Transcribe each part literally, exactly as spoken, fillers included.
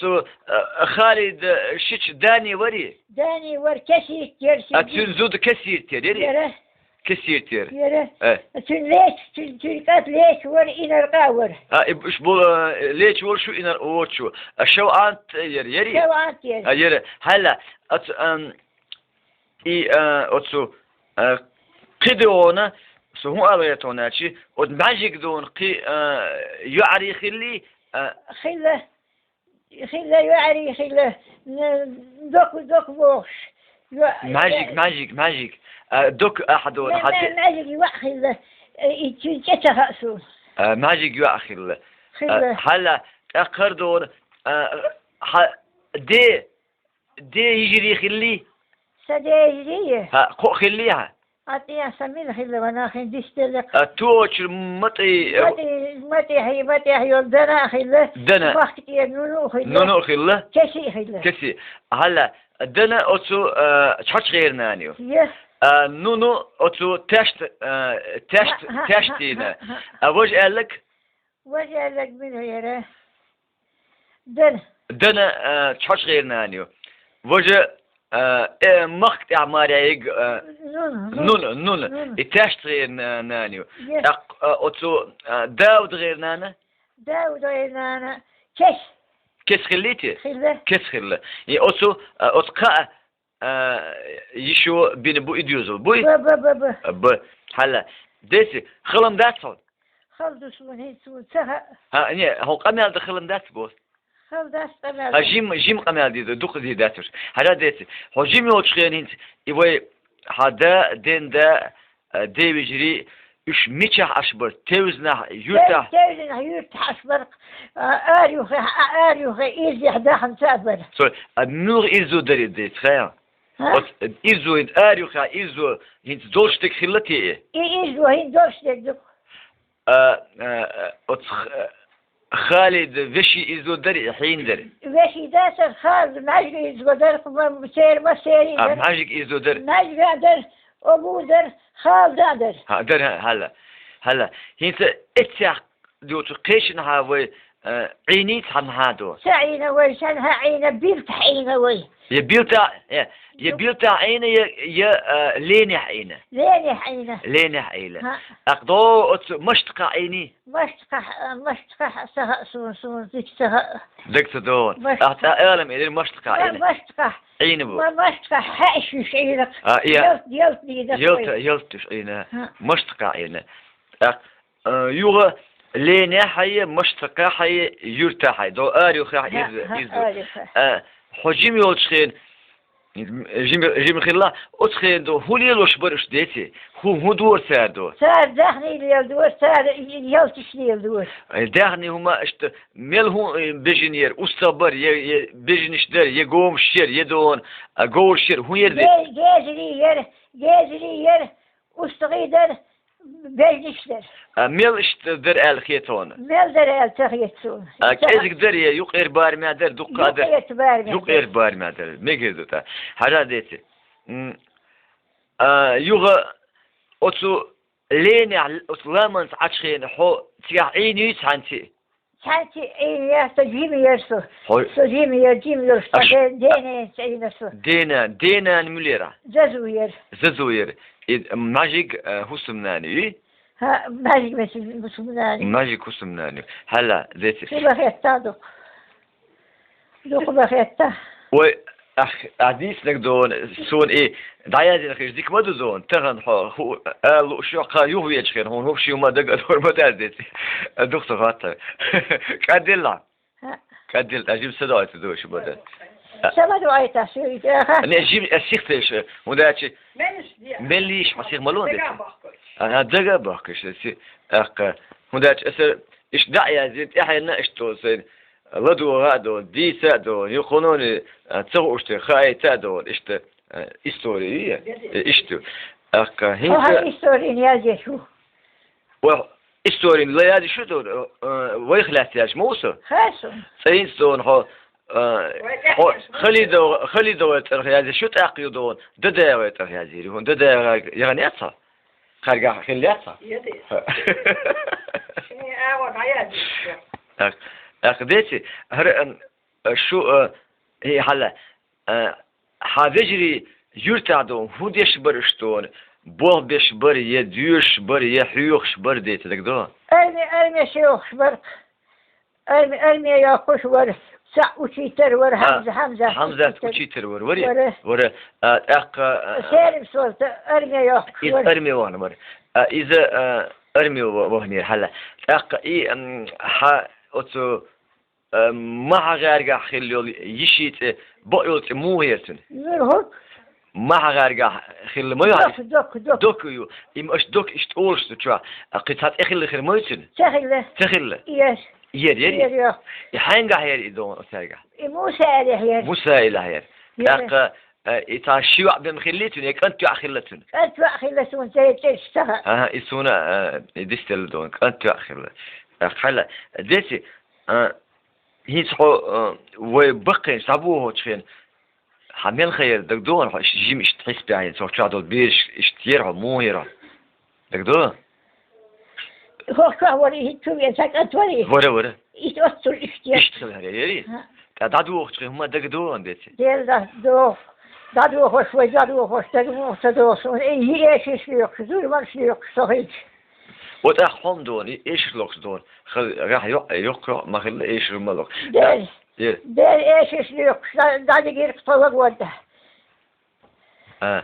оцу, а, Халид, а, шича Дани варий? Дани вар, кесийртар. А, цуьнан зуда кесийртар, ярий? Яра. Кесийртар. Яра. Э. Цуьнан леча, цуьнан, цуьнан кӀант леча вар, инаркъа вар. А, и, ш-, бу, а, леча вар шу, инаркъа вар шу. А, ШавӀант яр, ярий? ШавӀант яр. А, яра. Хьала, оцу, ам, и, а, оцу, а, кхин догӀана, со хӀун ала гӀерташ ву аьлча, оцу МӀаьжиг догӀана кхин, а, йоӀарий хиллий, а, хилла. Хилла, йоӀарий хилла, н-, дока, дока бохуш. Йо-, МӀаьжиг, йо-, МӀаьжиг, МӀаьжиг. А, дока ахьа догӀана, ма-, хьан ма-, де- МӀаьжиг йоӀ хилла. Э, и цуьнан цӀе ца хаьа суна. А, МӀаьжиг йоӀ хилла. Хилла. А, хьала, тӀаккха хӀара догӀана, а, хьан де, де йижарий хиллий? Сан де йижарий? ХӀа, кхоъ хиллий хьан? Ӏа тӀе сан мила хилла ван, нахана дистелла. А, тохачуьра МатӀий, э, МатӀий, МатӀий хьи, МатӀий хьи йолу Дана а хилла. Дана. Махка тӀера Нуну а хилла. Нуну а хилла? Кеси а хилла. Кеси. Хьала, Дана оцу, а, Чхьочхьера нана ю. Е. А, Нуну оцу Тешт, а, Тешт, ХӀа, хӀа, Тештина. ХӀа, хӀа, хӀа. А, важа аьлларг? Важа аьлларг мила яра? Дана. Дана, а, Чхьочхьера нана ю. Важа, а, э, махка тӀехь маре йиг, а, Нуна, Нуна, Нуна. Нуна. И Тештхьера на-, нана ю. Е. ТӀаккха, а, оцу, а, ДаудгӀера нана? ДаудгӀера нана. Кес. Кес хиллий те? Хилла. Кес хилла. И оцу, а, оцу кхаа а, йишо бина бу и доьзал, буй? Ба, ба, ба, ба. Ба. Хьала. Деси, хала-м дац хьуна? Хала ду суна, хӀинца суна ца хаьа. ХӀа, не, хьуна къамел дан хала-м дац боху? Хала дац къамел дан. ХӀа, жим, жим къамел дийр ду, дукха дийр дац уьш. ХӀара деси, хьо жим йолчу хенахь хӀинца, и вай хьан да, ден да, а, девижарий, уьш мичахь Ӏаш бара, тевзанахь, юьртахь? Тев-, тевзанахь, юьртахь Ӏаш бара, а, ара юххехь, а, ара юххе ирзехь даханца а бара. Цо, а, муьлха ирзо дара и деца, хаьа? ХӀа? Оцу ирзо, хӀинца ара юххехь ирзо, хӀинца долуш дерг хилла те и? И ирзо хӀинца долуш дерг ду. А, а, оцу х-, Халид вешин ирзо дара и, хьийна дара? Вешин дацара, Халид, МӀаьжиг ирзо дара, м-, церан массеран а, дара. МӀаьжиг ирзо дара? МӀаьжиг а дара, Абу дара, Халид а дара. ХӀа, дара, хӀа, хьала. Хьала. ХӀинца эццехь доцу кхечанхьа вай Э, Ӏийна цхьаннахьа ду. Ца Ӏийна вай, цхьаннахьа Ӏийна, билтӀа Ӏийна вай. Я билтӀа, э, я билтӀа Ӏийна, я, я, э, ленехь Ӏийна. Ленехь Ӏийна. Ленехь Ӏийна. ХӀаъ. Ахь до оцу маштакхахь Ӏийни? Маштакхахь, э, маштакхахь ца хаьа суна, суна дика ца хаьа. Дага ца догӀу. Маштакхахь. Ахь цхьа алам элира маштакхахь Ӏийна. Маштакхахь. Ӏийна бу. Ма-, маштакхахь хьаьший Ӏийна. А, я. Ялт, ялт дийна. Ялт, вай. Ялт туш Ӏийна. ХӀаъ. Маштакхахь Ӏийна. Ахь Э, юха ленехь хьайе, маштакхахь хьайе, юьртахь хьайе. До арюхахь. ХӀаъ, из, хӀаъ, из ду. Арюхахь. Э, хьо жима йолчу хен, жима, жима хилла, оцу хен до, хӀун лелош бара уьш, дети? ХӀун, хӀун дора цара до? Цара даьхни леладора, цара ялташ леладора. Э, даьхни хӀума иштта мел хӀун, э, бежана яра, устагӀ бара, я, я бежанаш дара, я гомаш яра, я дона, а, говраш яра, хӀун яра, дети? Ге-, гезари яра, гезари яра, устагӀий дара, бежанаш дара. А, мел иштта дара аьлла хета хьуна? Мел дара аьлла ца хета суна. А, кӀезиг дара я юкъера барамехь дара, дуккха а дара? Юкъера барамехь дара. Юкъера барамехь дара. Мегар ду тӀаккха. Хьажа, дети. М, а, юха оцу ленехь, оцу ламанца Ӏачу хенахь хьо цигахь Ӏийна юй цхьаьнцци? Цхьаьнцци Ӏийна яц, со жима яра со. Хьо- Со жима яра, жима йолуш, Аш- де-, дена Ӏийна со. Дена, денан муьлера? Зазу яра. Зазу яра. И МӀажиг, э, хӀусамнана юй? ХӀаъ, МӀажиг хӀусамнана. МӀажиг хӀусамнана юй. Хьала, дети. Шу бахетта дукха. Дукха бахетта. Ой, ах, ахь дийцинарг дона, суна и дӀаязйина хиш дика ма ду дона, тахана хьо, хӀу, ала лууш йохка юхавечу хенахь, хьуна хӀума шиъ ма дага а дора ма дац, дети. Дукха ца хаттар. КӀадделла. ХӀаъ. КӀадделла, тӀа жима са доуьйтур ду шу бада. Са ма доуьйту, шу и тӀаьхьа. Не, жима, э, сих теш, хӀунда аьлча мел йиш хьо сих ма ло, дети. Ага, дага а бохкуш, си, аккха. ХӀунда аьлча аса иштта дӀа а язйина, тӀаьхьенна иштта долу сайна ладогӀа а долу, дийца а долу, юханонийн, а, ца хууш тера хаийта а долу, иштта, а, истори ю, э, иштта. ТӀаккха хӀинца историн язъеш ву. Вай историн ла язъеш ю, а, вайх лаьцна язъеш ма ву со? Хасу. Цкъа хӀинца долу хьо, а, хьо Халидов-, Халидовай цӀарах язъеш ю, тӀаккха ю долу, Дадаевай цӀарах язйийр ю. ХӀунда Дадаевай яхана яц хьо? Кхаьргахь хилла яц хьо? Яц. Шен агӀор дӀаяздеш ю. Ак-, аккха дети, хӀара, ам, шу, а, хӀей, хьала, а, хьан вежарий юьртахь долу, хӀун деш бара уьш долу? Болх беш бара, я доьшуш бара, я хьоьхуш бара, дети, дагадогӀу? Арми-, армеш йохуш бара. Арми-, арме йоккхуш вара, цхьаъ учитель вара, а, Хьамза, Хьамза. Хьамзат учитель вара, вари? Вара. Вара. А, тӀаккха, а, Серим Солта арме йоккхуш вара. Иза арме вахана вара. А, иза, а, арме ва-, ваханера хьала. ТӀаккха и, м, хьан оцу, а, МахьагӀаьргахь хилла йолу йишин цӀе, бакъ йолу цӀе муха яра цуьнан? Нурхук. МахьагӀаьргахь хилла ма ю хьан? Док, док, док. Док ю. И м-, аша док иштта олуш ду чохь. А кхин цхьа цӀе хилла хир ма ю цуьнан? Ца хилла. Ца хилла? Яр. Яр, яр. Яр, яр. И хьаьнгахь яра и догӀан оцаьргахь? И Мусаилехь яра. Мусаилехь яра. Яра. ТӀаккха, а, и цхьа ши йоӀ бен хилла цуьнан, я кӀант йоӀ хилла цуьнан? КӀант йоӀ хилла суна, церан цӀераш ца хаьа. Ага, и суна, а, и дистелла догӀан, кӀант йоӀ хилла. ТӀаккха хьала. Дети, а, хӀинца хьо, а, вай баккхийчу схьабохочу хенахь, хьан мел хан яра дагадогӀу хьо, иштта жима иштта хьисап яхьийна, цо чохь долу бераш иштта яра хьо, муха яра хьо? ДагадогӀу? ХӀокху чохь вара, и хӀинца чу вен сан кӀант вара и? Вара, вара. Иштта оццул иштта яра. Иштта хила хьара яра и? ХӀаъ. ТӀа дӀадохучу хенахь хӀума дагадогӀу, дети? Дела дӀадоху. ДӀадохуш вай, дӀадохуш, дага муха ца доху суна. И эшарш лоькхуш, зуламаш лоькхуш со хилча. Вот ахь хьо-м дона, и эшарш локхуш дона. Хаза гӀехь йоӀ, йоккха йоӀ ма хилла, эшар ма локхуш. Дера. Дера. Дера эшарш лоькхуш, дӀа-, дӀадигира тхо вагонда. А,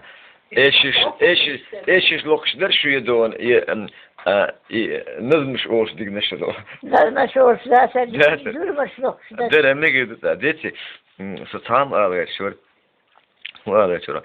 эшарш, эшарш, эшарш локхуш дара шу я дона, и, м, а, и назмаш олуш дигнаш а дона. Назмаш олуш, да, сар. Да, сар. Зуламаш локхуш дара. Дара, мегар ду, дети, м, со цхьа-м ала гӀерташ вара. Ала гӀерташ вара.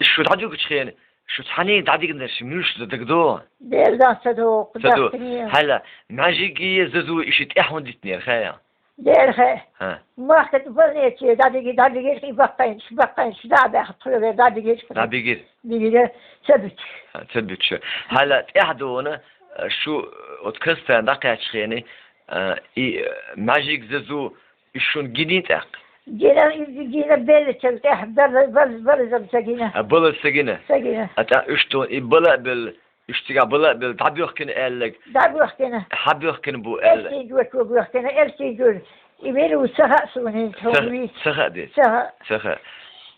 Шу дӀадуьгучу хенахь, шу цхьаьний дӀадигнарш муьлш ду дагадогӀу? Дела дан ца догӀу, ца догӀу. Хьала, МӀажиги Зазуи и ши тӀаьхьа хӀунда дитинера, хаьий? Дера хаьа. ХӀа. Махкат больнице дӀадиги-, дӀадигира и баккхийчу, баккхийчу дӀа а баьхна, тхоьга дӀадигира. ДӀабигира? Дигира, ца буьтуш. ХӀа, ца буьтуш. Хьала тӀаьхьа дона, шу, оцу Казахстане дӀакхаьччу хенахь, а, и, а, МӀажиг Зазу, и шуна гиний тӀаккха? Гина, и гина беллачул тӀаьхьа бала-, бала-, балазам ца гина. А, балазам ца гина? Ца гина. А тӀаккха уьш дона, и бала а белла, Иштта бала а белла, дӀабоьхкина аьлларг. ДӀабоьхкина. Хьабоьхкина бу аьлла. Эрсий гур чу боьхкина, эрсий гур. И вер ву ца хаьа суна, хӀинца хӀун вий. Ца хаьа деза? Ца хаьа. Ца хаьа.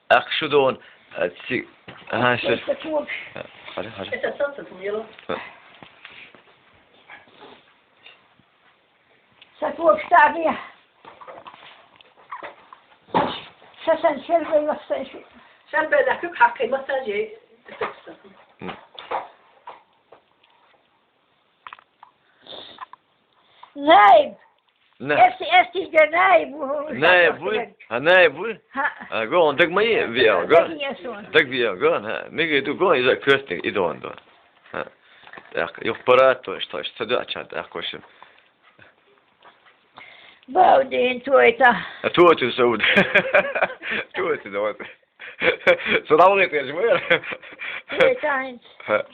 ТӀаккха шу дона, а, ци-, аха, шу. Ца когаш. Хьажа, хьажа. Это солнце, это мило. Ца когаш тӀа а бе. Ша сан шербай вахсан шу. Шербай лахкук хьаккхай массаж ей. М. Наиб. На. Эс, эс тига наиб ву. Наиб ву? Ха, наиб ву? Ха. А, го, он даг ма е, виа, го. Даг е сон. Даг виа, го, ха. Мига ду, го, иза кёстник, идон до. Ха. Так, юх парад то, что, что да, чат, так, в общем. Баудин, то это. А то ты, Сауд. То ты, давай. Садавлы, ты же мэр. Это. Ха.